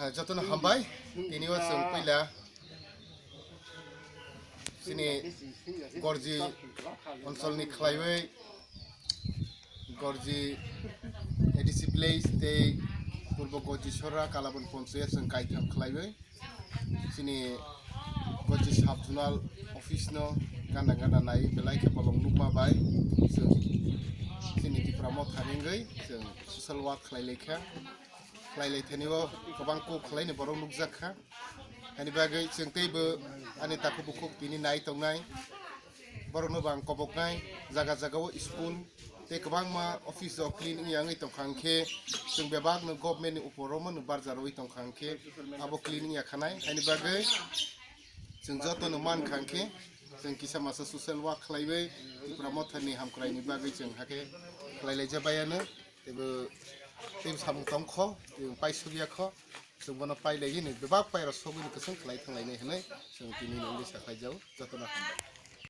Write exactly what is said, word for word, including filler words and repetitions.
Jotono hambai, tini o chwng puila chini Gorji oncholni khlaiwi Gorji A D C village tei Purbo Gorji Sora Kalabon Ponchayat chwng kaitham khlaiwi chini Gorji sub zonal office no gana gana nai belai khe bolong nukma bai chwng chini Tipra Motha ni wngwi chwng social work khlai lai kha. Khlai lai thani o kwbang kok khlai ni borok nukjak kha. Ani bagwi chwng teibo ani takhuk bukhuk tini nai tongnai. Borokno bo ang koboknai, jaga jaga o school tei kwbangma office rok clean wngya wngwi tongkha hwnkhe chwng bebakno government ni upor romano barja rwwi tongkha hwnkhe abo clean wngya khanai. Ani bagwi chwng jotono mankha hwnkhe chwng kisa masa social work khlaiwi Tipra Motha ni hamkrai ni bagwi chwng hakhe khlai laijak baiano. Teibo teibo samung tongkho, teibo paisukya kho. Chwng bono pailaiwi ni bebak pairok sogwi ni kwchwng khlai thanglainai hwnwi chwng tini nungwi sakhlaijao. Jotono hambai.